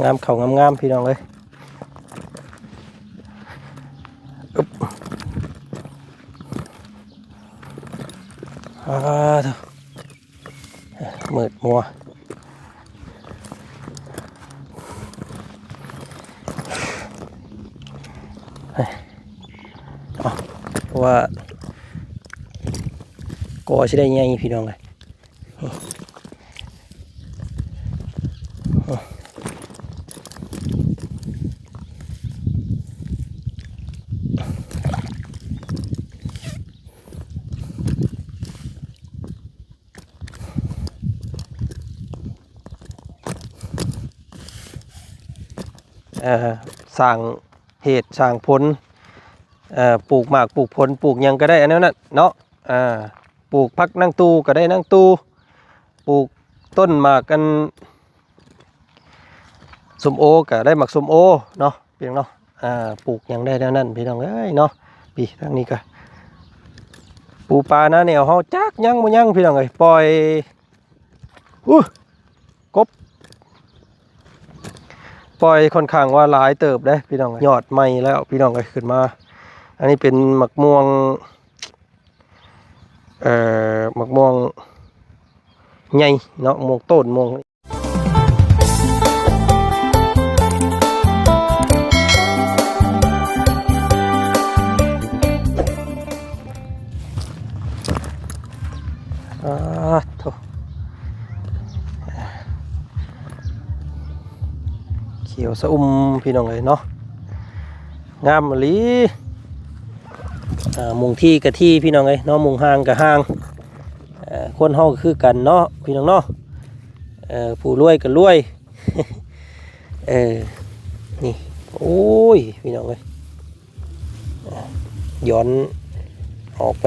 งาม เข้างามๆ พี่น้องเอ้ย อึ๊บ อ่า มืดมัว เพราะว่า ก็สิได้ใหญ่ พี่น้องเอ้ย เอ่อ สร้างเหตุสร้างผล เอ่อ ปลูกหมากปลูกผล ปลูกหยังก็ได้ อันนั้นน่ะเนาะ อ่า ปลูกผักนางตู่ก็ได้นางตู่ ปลูกต้นหมาก อัน ส้มโอก็ได้หมากส้มโอเนาะ พี่น้องเนาะ อ่า ปลูกหยังได้แนวนั้น พี่น้องเอ้ยเนาะ ปีทางนี้ก็ ปูปลานาแนวเฮาจักยังบ่ยัง พี่น้องเอ้ย ปล่อย อู้ กบ ปล่อยค่อนข้างว่าหลายเติบเด้ พี่น้องเอ้ย ยอดใหม่แล้ว พี่น้องเอ้ย ขึ้นมา อันนี้เป็นหมากม่วง เอ่อ หมากม่วงใหญ่เนาะ ม่วงต้น ม่วง อาโธ่ เขียวชอุ่ม พี่น้องเอ้ยเนาะ งามอีหลี อ่า มุงที่กะที่ พี่น้องเอ้ยเนาะ มุงห่างกะห่าง เอ่อ คนเฮาก็คือกันเนาะ พี่น้องเนาะ เอ่อ ผู้รวยก็รวย เออ นี่ โอ้ย พี่น้องเอ้ย ย้อนออกไป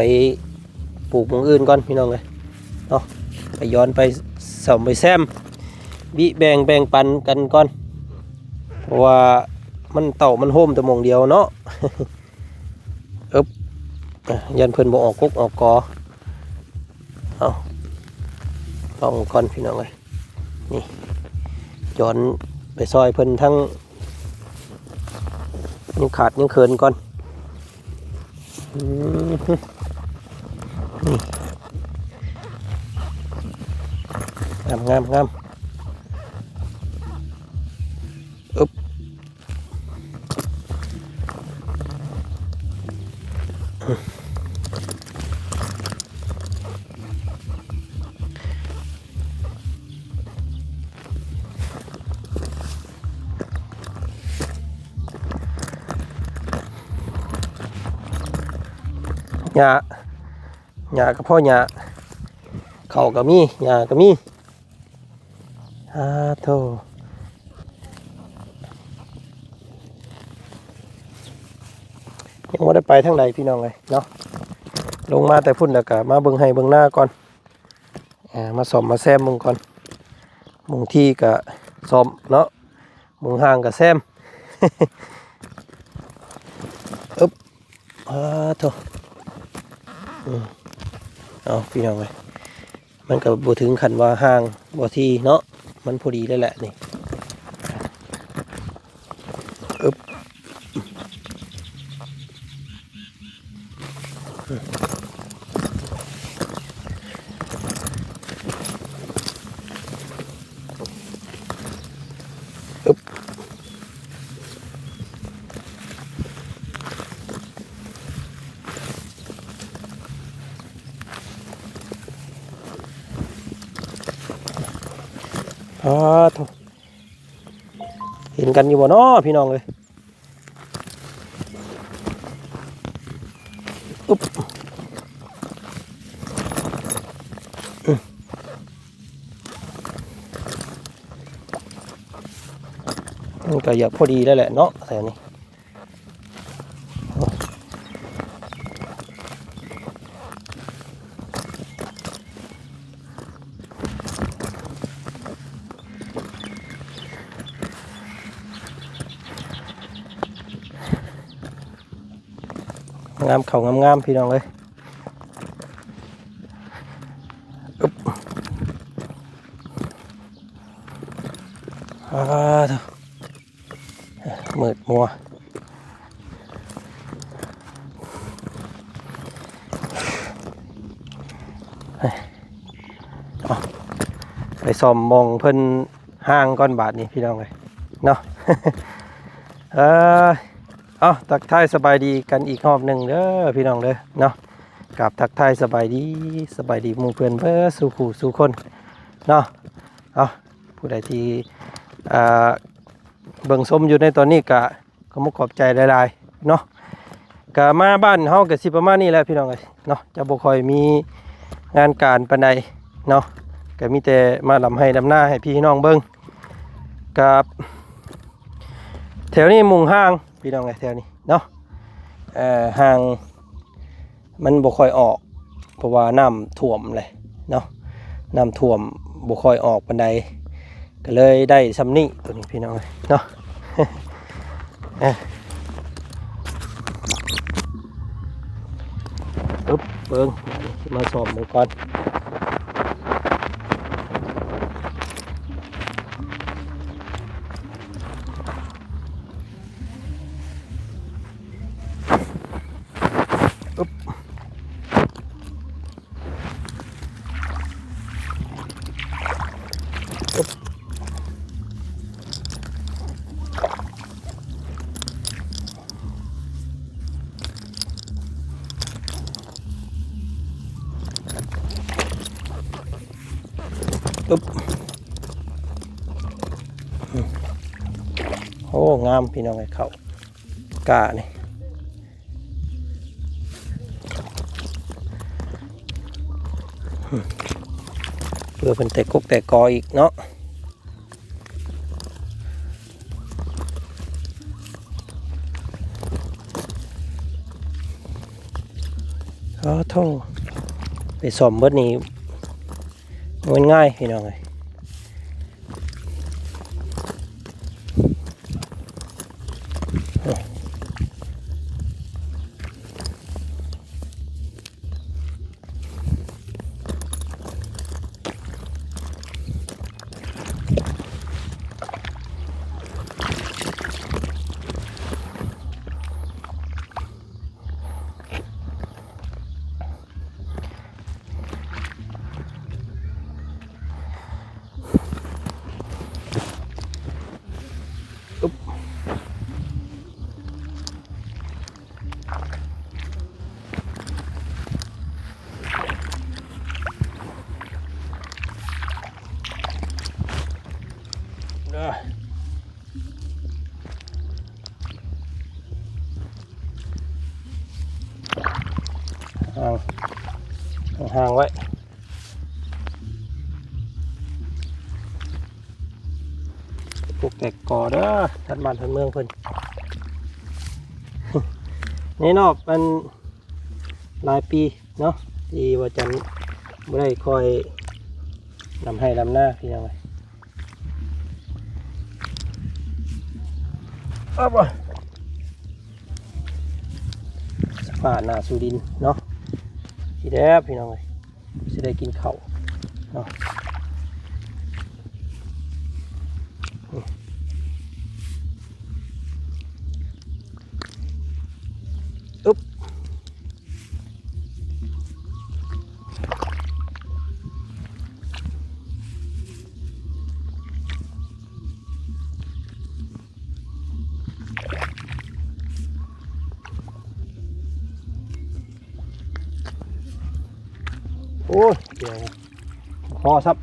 ปลูกหม่องอื่นก่อน พี่น้องเอ้ยเนาะ ไปย้อนไปซ่อมไปแซม บิแบ่ง แบ่งปันกันก่อน เพราะว่ามันเต้ามันโฮมแต่หม่องเดียวเนาะ อึบ อ่ะ ย่านเพิ่นบ่ออกกกออกกอ เอา ลองก่อนพี่น้องเอ้ย นี่ ย้อนไปซอยเพิ่นทั้ง ยังขาดยังเขินก่อน อืม นี่ งาม งาม งาม อึบ หญ้า หญ้าก็พอหญ้า ข้าวก็มี หญ้าก็มี อาโธ่ ยังบ่ได้ไปทางใดพี่น้องเอ้ยเนาะ ลงมาแต่พุ้นแล้วก็มาเบิ่งไร่เบิ่งนาก่อน อ่า มาซ่อมมาแซมเบิ่งก่อน บางทีก็ซ่อมเนาะ บางห่างก็แซม อึบ อาโธ่ อืม เอาพี่น้องเอ้ย มันก็บ่ถึงขั้นว่าห่างบ่ทีเนาะ มันพอดีแล้วแหละนี่ อึบ อึบ อาโธ่ เห็นกันอยู่บ่น้อพี่น้องเอ้ย อึบ อืม มันก็อยากพอดีแล้วแหละเนาะ แถวนี้ งาม เข้างามๆ พี่น้องเอ้ย อึบ อาโธ่ ມືດມົວ. ເອົາ ໄປສ່ອມໝ່ອງເພິ່ນຮ່າງກ່ອນບາດນີ້ພີ່ນ້ອງເອີຍເນາະ. ເອີ ເອົາ ທັກທາຍສະບາຍດີກັນອີກຮອບໜຶ່ງເດີພີ່ນ້ອງເດີເນາະ. ກາບທັກທາຍສະບາຍດີ ສະບາຍດີໝູ່ເພື່ອນເບິດສູ່ຄູ່ສູ່ຄົນເນາະ. ເອົາ ຜູ້ໃດທີ່ ອ່າ ເບິ່ງຊົມຢູ່ໃນຕອນນີ້ກະ ຂອບອົກຂອບໃຈຫຼາຍໆເນາະ. ກະມາບ້ານເຮົາກະຊິປະມານນີ້ແຫຼະພີ່ນ້ອງເອີຍເນາະ ຈະບໍ່ຄ່ອຍມີງານການປານໃດເນາະ ກະມີແຕ່ມາດຳໄຮ່ດຳນາໃຫ້ພີ່ນ້ອງເບິ່ງ. ກະແຖວນີ້ມຸງຮ່າງພີ່ນ້ອງເອີຍ ແຖວນີ້ເນາະ ເອີ ຮ່າງ ມັນບໍ່ຄ່ອຍອອກ ເພາະວ່ານ້ຳຖ້ວມແຫຼະເນາະ ນ້ຳຖ້ວມບໍ່ຄ່ອຍອອກປານໃດ ກໍເລີຍໄດ້ຊ່ຳນີ້ ໂຕນີ້ພີ່ນ້ອງເອີຍເນາະ. ເອີ ອຶບ ເບິ່ງ ມາສ່ອມເບິ່ງກ່ອນ. ອຶບ ອຶບ ອຶບ ໂອ້ ງາມພີ່ນ້ອງເອີຍ ເຂົ້າກ້ານີ້ ເພື່ອເພິ່ນແຕກກົກແຕກກອອີກເນາະ. ອໍ ໂທ້ ໄປສ້ອມເບິດນີ້ບໍ່ແມ່ນງ່າຍພີ່ນ້ອງເອີຍ. ຫ່າງ ຫ່າງໄວ້. ແຕກກົກແຕກກອເດີ ທາງບ້ານທາງເມືອງເພິ່ນ ໃນຮອບອັນຫຼາຍປີເນາະ ທີ່ວ່າຈັນບໍ່ໄດ້ຄ່ອຍດຳໄຮ່ດຳນາ ພີ່ນ້ອງເອີຍ. ອັບ ສະພາບໜ້າສູ່ດິນເນາະ ຊິແດບ ພີ່ນ້ອງເອີຍ ຊິໄດ້ກິນເຂົ້າເນາະ. ອຶບ ໂອ້ຍ ດຽວ ພໍຊັບ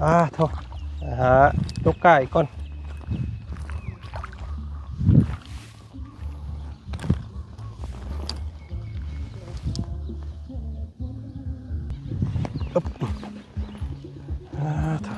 ອາ ໂທ້ ຫາຕົກກ້າອີກກ່ອນ. ອຶບ ອາ ໂທ້.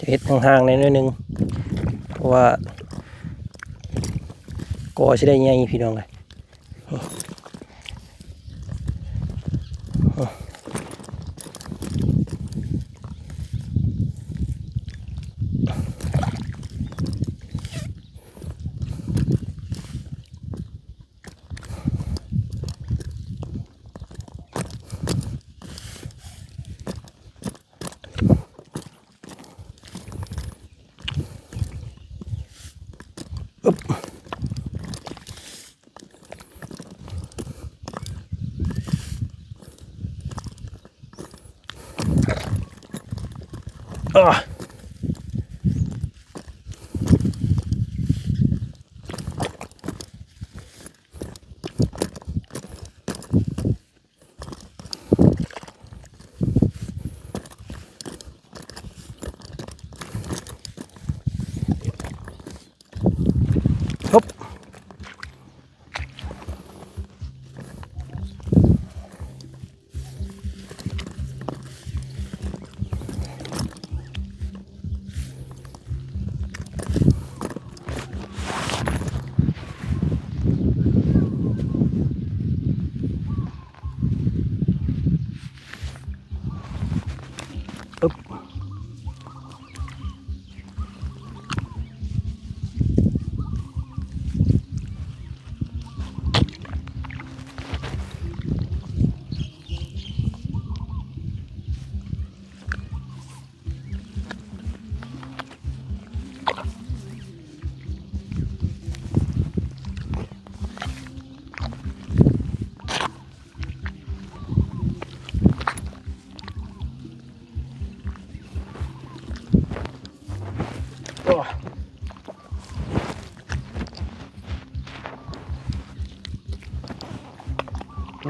ເຮັດຫ່າງໆ ແດ່ໜ້ອຍໜຶ່ງ ະວ່າກໍຊິໄດ້ໃຫຍ່ພີ່ນ້ອງເອີຍ.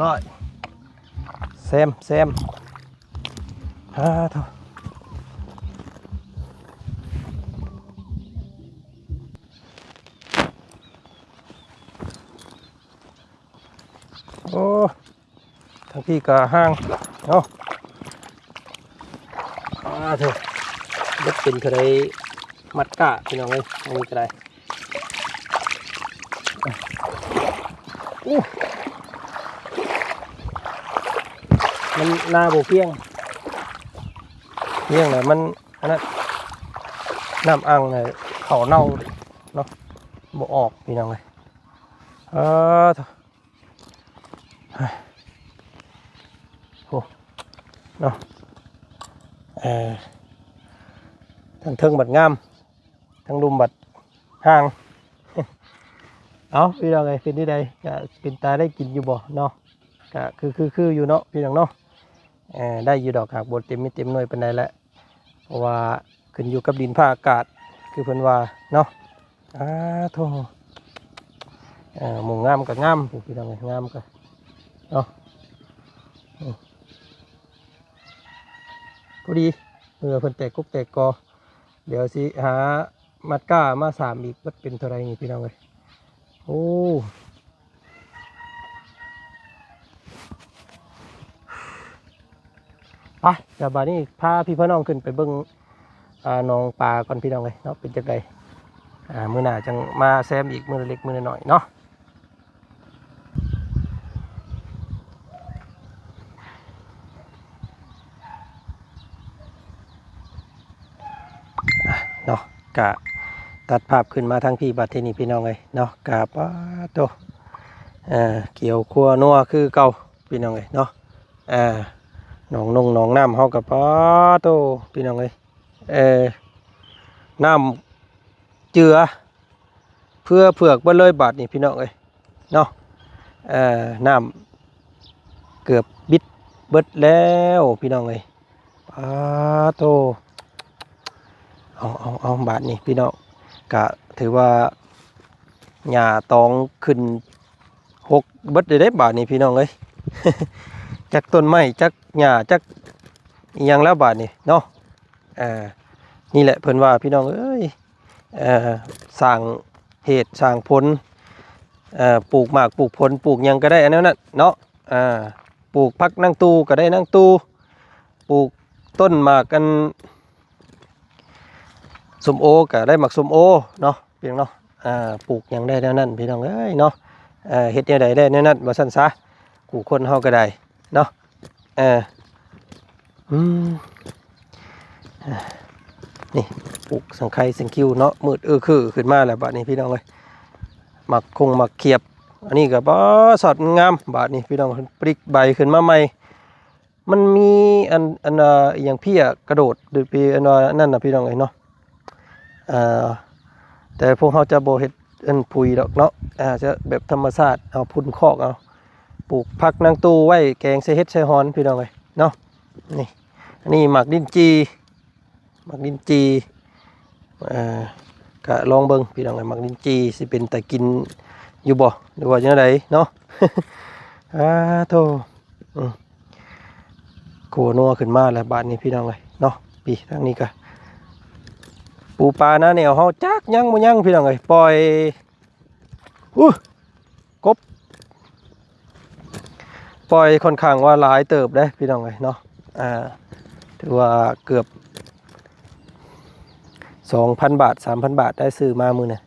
ຮ້ອຍ ແຊມ ແຊມ ອາ ໂທ້ ໂອ້ ທາງພີ້ກໍຫ່າງເນາະ. ອາ ໂທ້ ເບິດເປັນເທົ່າໃດມັດກ້າ ພີ່ນ້ອງເອີຍ ອັນນີ້ກໍໄດ້. ໂອ້ ມັນນາບໍ່ພຽງ ພຽງແລ້ວມັນ ອັນນັ້ນ ນ້ຳອ່າງເຂົ້າເນົ່າເນາະ ບໍ່ອອກ ພີ່ນ້ອງເອີຍ. ເອີ ໂອ້ ເນາະ ເອີ ທາງເທິງບັດງາມ ທາງລຸ່ມບັດຫ່າງ. ເອົ້າ ພີ່ນ້ອງເອີຍ ເປັນຈັ່ງໃດ ກະເປັນຕາໄດ້ກິນຢູ່ບໍ່ເນາະ? ກະຄື ຄື ຄືຢູ່ເນາະ ພີ່ນ້ອງເນາະ. ເອີ ໄດ້ຢູ່ດອກ ຫາກບໍ່ເຕັມເມັດເຕັມໜ່ວຍປານໃດແຫຼະ ເພາະວ່າຂຶ້ນຢູ່ກັບດິນຟ້າອາກາດ ຄືເພິ່ນວ່າເນາະ. ອາ ໂທ້ ເອີ ໝູງງາມກໍງາມ ພີ່ນ້ອງເອີຍ ງາມກໍເນາະ. ອືມ ພໍດີ ເຫື່ອເພິ່ນແຕກກົກແຕກກໍ ດຽວຊິຫາມັດກ້າມາສາມອີກ ມັດເປັນເທົ່າໃດນີ້ ພີ່ນ້ອງເອີຍ. ໂອ້ ໄປ ສະບາຍນີ້ພາພີ່ພານ້ອງຂຶ້ນໄປເບິ່ງ ອ່າ ໜອງປາກ່ອນ ພີ່ນ້ອງເອີຍເນາະ ເປັນຈັ່ງໃດ ອ່າ ມື້ໜ້າຈັ່ງມາແຊມອີກ ມື້ເລັກມື້ນ້ອຍເນາະ. ເນາະ ກະຕັດພາບຂຶ້ນມາທາງພີ້ບັດທີນີ້ ພີ່ນ້ອງເອີຍເນາະ. ກະ ປາໂຕ ເອີ ຂຽວຄົວນົວຄືເກົ່າ ພີ່ນ້ອງເອີຍເນາະ. ເອີ ໜອງນົງໜອງນ້ຳເຮົາກະ ປາໂຕ ພີ່ນ້ອງເອີຍ ເອີ ນ້ຳເຈືອ ເຜືອເຜືອກເບິດເລີຍບາດນີ້ ພີ່ນ້ອງເອີຍເນາະ. ເອີ ນ້ຳເກືອບບິດເບິດແລ້ວ ພີ່ນ້ອງເອີຍ. ປາໂຕ ເອົາ ເອົາ ເອົາ ບາດນີ້ ພີ່ນ້ອງ ກະຖືວ່າຫຍ້າຕອງຂຶ້ນ ຫົກເບິດເດ້ບາດນີ້ ພີ່ນ້ອງເອີຍ. ຈັກຕົ້ນໄມ້ ຈັກຫຍ້າ ຈັກອີ່ຫຍັງແລ້ວບາດນີ້ເນາະ. ເອີ ນີ້ແຫຼະເພິ່ນວ່າ ພີ່ນ້ອງເອີຍ ເອີ ສ້າງເຫດສ້າງຜົນ ເອີ ປູກໝາກປູກຜົນ ປູກຫຍັງກໍໄດ້ອັນແນວນັ້ນເນາະ. ເອີ ປູກຜັກນາງຕູກໍໄດ້ນາງຕູ ປູກຕົ້ນໝາກອັນ ສົ້ມໂອກໍໄດ້ໝາກສົ້ມໂອເນາະ ພີ່ນ້ອງເນາະ. ອ່າ ປູກຫຍັງໄດ້ແນວນັ້ນ ພີ່ນ້ອງເອີຍເນາະ. ເຮັດແນວໃດໄດ້ແນວນັ້ນວ່າຊັ້ນຊະ ຄູ່ຄົນເຮົາກໍໄດ້ເນາະ. ເອີ ອືມ ນີ້ ປູກສັງໄຄສັງຄິວເນາະ ມືດເອີຄືຂຶ້ນມາແລ້ວບາດນີ້ ພີ່ນ້ອງເອີຍ. ໝາກຄົງໝາກຂຽບ ອັນນີ້ກໍ ປາ ສອດງາມບາດນີ້ ພີ່ນ້ອງ. ປລິກໃບຂຶ້ນມາໃໝ່ ມັນມີອັນ ອັນ ອ່າ ອີຫຍັງ ເພ້ຍກະໂດດ ຫຼື ເປັນອັນວ່ານັ້ນນະ ພີ່ນ້ອງເອີຍເນາະ. ອ່າ ແຕ່ພວກເຮົາຈະບໍ່ເຮັດອັນປຸ໋ຍດອກເນາະ ອາ ຈະແບບທຳມະຊາດ ເອົາຝຸ່ນຄອກເອົາ. ປູກຜັກນາງຕູ້ໄວ້ແກງໃສ່ເຫັດໃສ່ຫອນ ພີ່ນ້ອງເອີຍເນາະ. ນີ້ ອັນນີ້ໝາກລິ້ນຈີ່ ໝາກລິ້ນຈີ່ ເອີ ກະລອງເບິ່ງ ພີ່ນ້ອງເອີຍ ໝາກລິ້ນຈີ່ຊິເປັນຕາກິນຢູ່ບໍ່ ຫຼືວ່າຈັ່ງໃດເນາະ. ອາ ໂທ້ ອືມ ຂົວນົວຂຶ້ນມາແລ້ວບາດນີ້ ພີ່ນ້ອງເອີຍເນາະ. ປີທາງນີ້ກະປູປາໜາແນວເຮົາຈັກຍັງບໍ່ຍັງ ພີ່ນ້ອງເອີຍ. ປ່ອຍ ອູ້ ກົບ ປ່ອຍຂ້ອນຂ້າງວ່າຫຼາຍເຕີບເດ້ ພີ່ນ້ອງເອີຍເນາະ. ອ່າ ຖືວ່າເກືອບສອງພັນບາດ ສາມພັນບາດ ໄດ້ຊື້ມາມື້ນີ້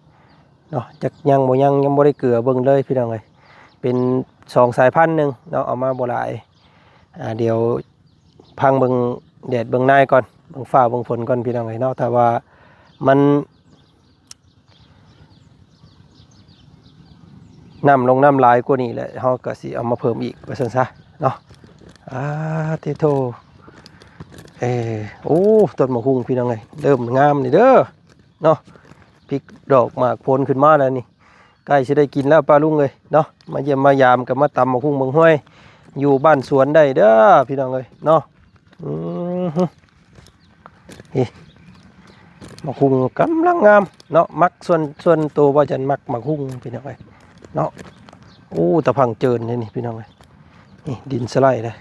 ເນາະ. ຈັກຍັງບໍ່ຍັງ ຍັງບໍ່ໄດ້ເກືອເບິ່ງເລີຍ ພີ່ນ້ອງເອີຍ. ເປັນສອງສາຍພັນໜຶ່ງເນາະ ເອົາມາບໍ່ຫຼາຍ. ອ່າ ດຽວພັງເບິ່ງແດດເບິ່ງນາຍກ່ອນ ເບິ່ງຟ້າເບິ່ງຝົນກ່ອນ ພີ່ນ້ອງເອີຍເນາະ. ຖ້າວ່າມັນ ນ້ຳລົງນ້ຳຫຼາຍກວ່ານີ້ແຫຼະ ເຮົາກໍຊິເອົາມາເພີ່ມອີກວ່າຊັ້ນຊະເນາະ. ອາ ຕິໂທ ເອີ ໂອ້ ຕົ້ນໝາກຫຸ່ງ ພີ່ນ້ອງເອີຍ ເລີ່ມງາມນີ້ເດີເນາະ. ພິກດອກໝາກຜົນຂຶ້ນມາແລ້ວນີ້ ໃກ້ຊິໄດ້ກິນແລ້ວປ້າລຸງເອີຍເນາະ. ມາຢ້ຽມມາຢາມກໍມາຕຳໝາກຫຸ່ງເບິ່ງຫ້ວຍ ຢູ່ບ້ານສວນໄດ້ເດີ ພີ່ນ້ອງເອີຍເນາະ. ອືມ ນີ້ ໝາກຫຸ່ງກຳລັງງາມເນາະ. ມັກ ສ່ວນ ສ່ວນໂຕບ່າວຈັນມັກໝາກຫຸ່ງ ພີ່ນ້ອງເອີຍເນາະ. ໂອ້ ຕາພັງເຈີນເດ້ນີ້ ພີ່ນ້ອງເອີຍ. ນີ້ດິນສະໄລເດ້.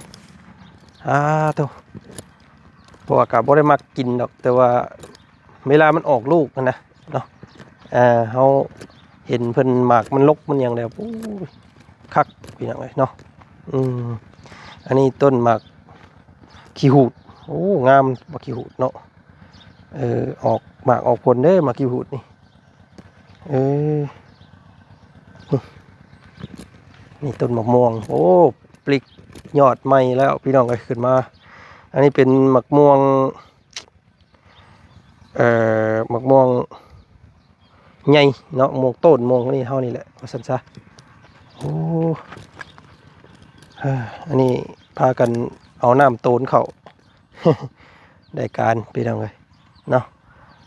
ອາ ໂທ້ ເພາະວ່າກໍບໍ່ໄດ້ມັກກິນດອກ ແຕ່ວ່າເວລາມັນອອກລູກຫັ້ນນະເນາະ. ເຮົາເຫັນເພິ່ນໝາກມັນລົກມັນຫຍັງແລ້ວ ໂອ້ຍ ຄັກ ພີ່ນ້ອງເອີຍເນາະ. ອືມ ອັນນີ້ຕົ້ນໝາກຂີ້ຫູດ. ໂອ້ ງາມໝາກຂີ້ຫູດເນາະ. ເອີ ອອກໝາກອອກຜົນເດ້ໝາກຂີ້ຫູດນີ້. ເອີ ນີ້ ນີ້ຕົ້ນໝາກມ່ວງ. ໂອ້ ປລິກຍອດໃໝ່ແລ້ວ ພີ່ນ້ອງເອີຍ ຂຶ້ນມາ. ອັນນີ້ເປັນໝາກມ່ວງ ເອີ ໝາກມ່ວງໃຫຍ່ເນາະ ໝາກມ່ວງໂຕນ ມ່ວງນີ້ເຮົານີ້ແຫຼະ ວ່າຊັ້ນຊະ. ໂອ້ ເອີ ອັນນີ້ພາກັນເອົານ້ຳໂຕນເຂົ້າ ໄດ້ການ ພີ່ນ້ອງເອີຍເນາະ.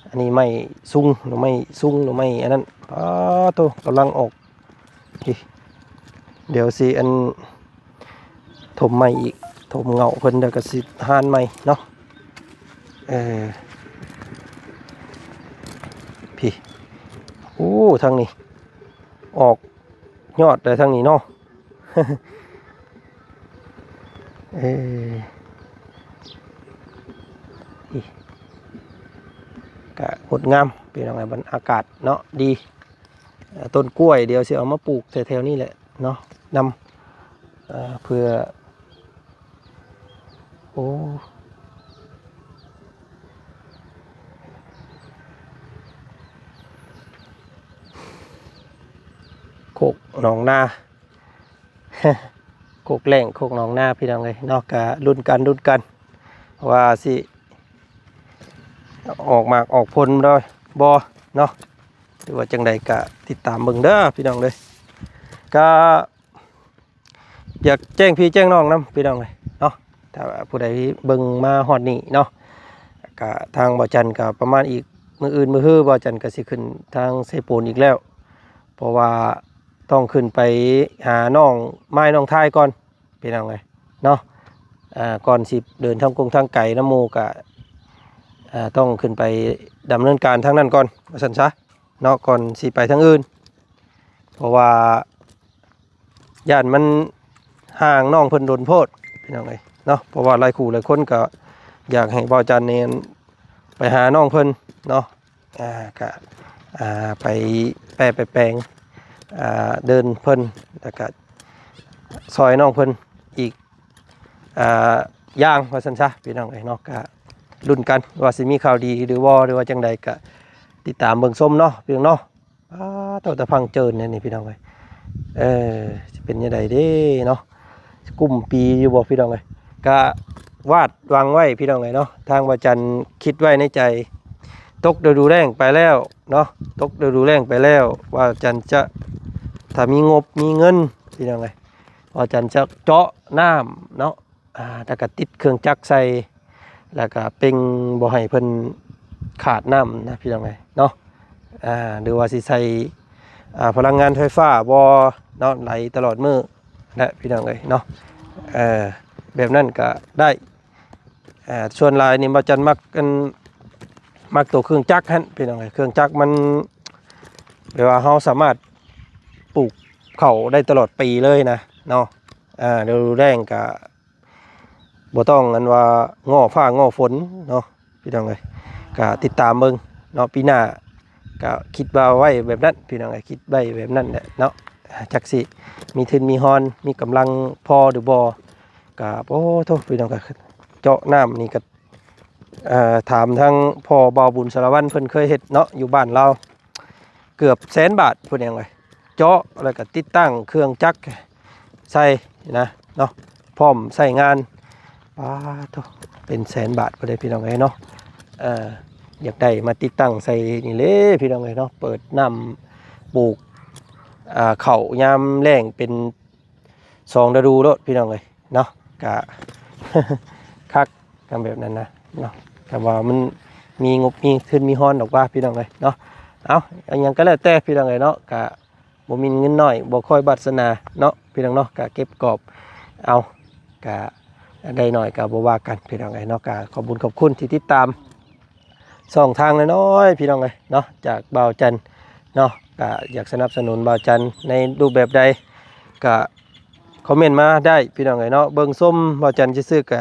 ອັນນີ້ໄມ້ຊຸງ ໜໍ່ໄມ້ຊຸງ ໜໍ່ໄມ້ອັນນັ້ນ. ປາໂທ້ ກຳລັງອອກ. ນີ້ ດຽວຊິອັນ ຖົມໃໝ່ອີກ ຖົມເຫງົ້າເພິ່ນ ແລ້ວກໍຊິຮ່ານໃໝ່ເນາະ. ເອີ ພີ້ ໂອ້ ທາງນີ້ອອກຍອດໄດ້ທາງນີ້ເນາະ. ເອີ ກະງົດງາມ ພີ່ນ້ອງເອີຍ ບັນຍາກາດເນາະ ດີ. ເອີ ຕົ້ນກ້ວຍ ດຽວຊິເອົາມາປູກແຖວໆນີ້ແຫຼະເນາະ ນຳ ເອີ ເພື່ອ ໂອ້ ໂຄກໜອງນາ ໂຄກແລ້ງ ໂຄກໜອງນາ ພີ່ນ້ອງເອີຍເນາະ. ກະລຸ້ນກັນ ລຸ້ນກັນ ວ່າຊິອອກໝາກອອກຜົນບໍ່ເນາະ ຫຼືວ່າຈັ່ງໃດ ກະຕິດຕາມເບິ່ງເດີ ພີ່ນ້ອງເດີ. ກະຢາກແຈ້ງພີ່ແຈ້ງນ້ອງນຳ ພີ່ນ້ອງເອີຍເນາະ. ຖ້າວ່າຜູ້ໃດເບິ່ງມາຮອດນີ້ເນາະ ກະທາງບ່າວຈັນກະປະມານອີກມື້ອື່ນມື້ຮື ບ່າວຈັນກະຊິຂຶ້ນທາງເຊໂປນອີກແລ້ວ ເພາະວ່າ ຕ້ອງຂຶ້ນໄປຫານ້ອງໝ້າຍນ້ອງທ້າຍກ່ອນ ພີ່ນ້ອງເອີຍເນາະ. ອ່າ ກ່ອນຊິເດີນທາງກົງທາງໄກນຳໝູ່ກະ ອ່າ ຕ້ອງຂຶ້ນໄປດຳເນີນການທາງນັ້ນກ່ອນ ວ່າຊັ້ນຊະເນາະ ກ່ອນຊິໄປທາງອື່ນ ເພາະວ່າຢ້ານມັນຫ່າງນ້ອງເພິ່ນດົນໂພດ ພີ່ນ້ອງເອີຍເນາະ. ເພາະວ່າຫຼາຍຄູ່ຫຼາຍຄົນກະຢາກໃຫ້ບ່າວຈັນນີ້ໄປຫານ້ອງເພິ່ນເນາະ. ອ່າ ກະ ອ່າ ໄປແປໄປແປງ ອ່າ ເດີນເພິ່ນ ແລ້ວກະຊ່ອຍນ້ອງເພິ່ນອີກ ອ່າ ຢ່າງວ່າຊັ້ນຊະ ພີ່ນ້ອງເອີຍເນາະ. ກະລຸ້ນກັນວ່າຊິມີຂ່າວດີຫຼືບໍ່ ຫຼືວ່າຈັ່ງໃດ ກະ ຕິດຕາມເບິ່ງຊົມເນາະພີ່ນ້ອງເນາະ. ອ້າ ໂຕຕະພັງເຈີນແນວນີ້ພີ່ນ້ອງເອີຍ ເອີ ຊິເປັນຈັ່ງໃດເດ້ເນາະ ກຸ້ມປີຢູ່ບໍ່ພີ່ນ້ອງເອີຍ. ກະວາດຫວັງໄວ້ພີ່ນ້ອງເອີຍເນາະ ທາງບ່າວຈັນຄິດໄວ້ໃນໃຈ ຕົກລະດູແລ້ງໄປແລ້ວເນາະ ຕົກລະດູແລ້ງໄປແລ້ວ ບ່າວຈັນຈະ ຖ້າມີງົບມີເງິນພີ່ນ້ອງເອີຍ ບ່າວຈັນຈະເຈາະນ້ຳເນາະ ອ່າ ແລ້ວກໍຕິດເຄື່ອງຈັກໃສ່ ແລ້ວກໍເປັ່ງບໍ່ໃຫ້ເພິ່ນຂາດນ້ຳນະພີ່ນ້ອງເອີຍເນາະ. ອ່າ ຫຼືວ່າຊິໃສ່ ອ່າ ພະລັງງານໄຟຟ້າບໍ່ເນາະ ໄຫຼຕະຫຼອດມື້ນະພີ່ນ້ອງເອີຍເນາະ. ເອີ ແບບນັ້ນກໍໄດ້ ອ່າ ສ່ວນຫຼາຍນີ້ບ່າວຈັນມັກ ອັນ ມັກໂຕເຄື່ອງຈັກຫັ້ນພີ່ນ້ອງເອີຍ ເຄື່ອງຈັກມັນ ແບບວ່າເຮົາສາມາດປູກເຂົ້າໄດ້ຕະຫຼອດປີເລີຍນະເນາະ. ອ່າ ລະດູແລ້ງກະບໍ່ຕ້ອງອັນວ່າງໍ້ຟ້າງໍ້ຝົນເນາະພີ່ນ້ອງເອີຍ. ກະຕິດຕາມເບິ່ງເນາະ ປີໜ້າກະຄິດວ່າໄວ້ແບບນັ້ນພີ່ນ້ອງເອີຍ ຄິດໄວ້ແບບນັ້ນແຫຼະເນາະ. ຈັກຊິມີທຶນມີຮອນ ມີກຳລັງພໍຫຼືບໍ່ ກະ ໂອ້ໂທ້ ພີ່ນ້ອງ ກະເຈາະນ້ຳນີ້ກະ ເອີ ຖາມທາງພໍ່ບ່າວບຸນສາລະວັນ ເພິ່ນເຄີຍເຮັດເນາະ ຢູ່ບ້ານລາວ ເກືອບແສນບາດພຸ້ນເດ້ ເຈາະແລ້ວກໍຕິດຕັ້ງເຄື່ອງຈັກໃສ່ນະເນາະ ພ້ອມໃຊ້ງານ. ປາໂທ້ ເປັນແສນບາດພຸ້ນເດ້ພີ່ນ້ອງເອີຍເນາະ. ເອີ ຢາກໄດ້ມາຕິດຕັ້ງໃສ່ນີ້ເລີຍພີ່ນ້ອງເອີຍເນາະ ເປີດນ້ຳປູກ ອ່າ ເຂົ້າຍາມແລ້ງເປັນ ສອງລະດູໂລດພີ່ນ້ອງເອີຍເນາະ. ກະ ຄັກກັນແບບນັ້ນນະເນາະ ກະວ່າມັນມີງົບມີທຶນມີຮອນດອກວ່າພີ່ນ້ອງເອີຍເນາະ. ເອົາ ເອົາຫຍັງກໍແລ້ວແຕ່ພີ່ນ້ອງເອີຍເນາະ ກະບໍ່ມີເງິນນ້ອຍ ບໍ່ຄ່ອຍວາດສະໜາເນາະພີ່ນ້ອງເນາະ ກະເກັບກອບເອົາ ກະໄດ້ໜ້ອຍກະບໍ່ວ່າກັນພີ່ນ້ອງເອີຍເນາະ. ກະຂອບບຸນຂອບຄຸນທີ່ຕິດຕາມ ຊ່ອງທາງນ້ອຍໆ ພີ່ນ້ອງເອີຍເນາະ ຈາກບ່າວຈັນເນາະ. ກະຢາກສະໜັບສະໜູນບ່າວຈັນໃນຮູບແບບໃດ ກະຄອມເມັນມາໄດ້ພີ່ນ້ອງເອີຍເນາະ. ເບິ່ງຊົມບ່າວຈັນຊື່ໆ ກະ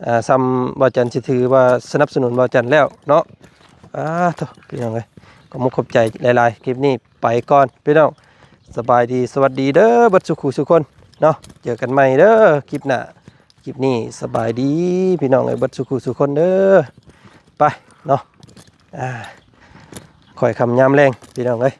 ເອີ ຊ່ຳບ່າວຈັນຊິຖືວ່າສະໜັບສະໜູນບ່າວຈັນແລ້ວເນາະ. ອາໂທ້ ພີ່ນ້ອງເອີຍ ຂອບມຸກຂອບໃຈຫຼາຍໆ. ຄລິບນີ້ໄປກ່ອນພີ່ນ້ອງ ສະບາຍດີ ສະຫວັດດີເດີ ເບິດສູ່ຄູ່ສູ່ຄົນເນາະ. ເຈີກັນໃໝ່ເດີຄລິບໜ້າ. ຄລິບນີ້ສະບາຍດີພີ່ນ້ອງເອີຍ ເບິດສູ່ຄູ່ສູ່ຄົນເດີ. ໄປເນາະ ອ່າ ຄ່ອຍຄ່ຳຍາມແລງພີ່ນ້ອງເອີຍ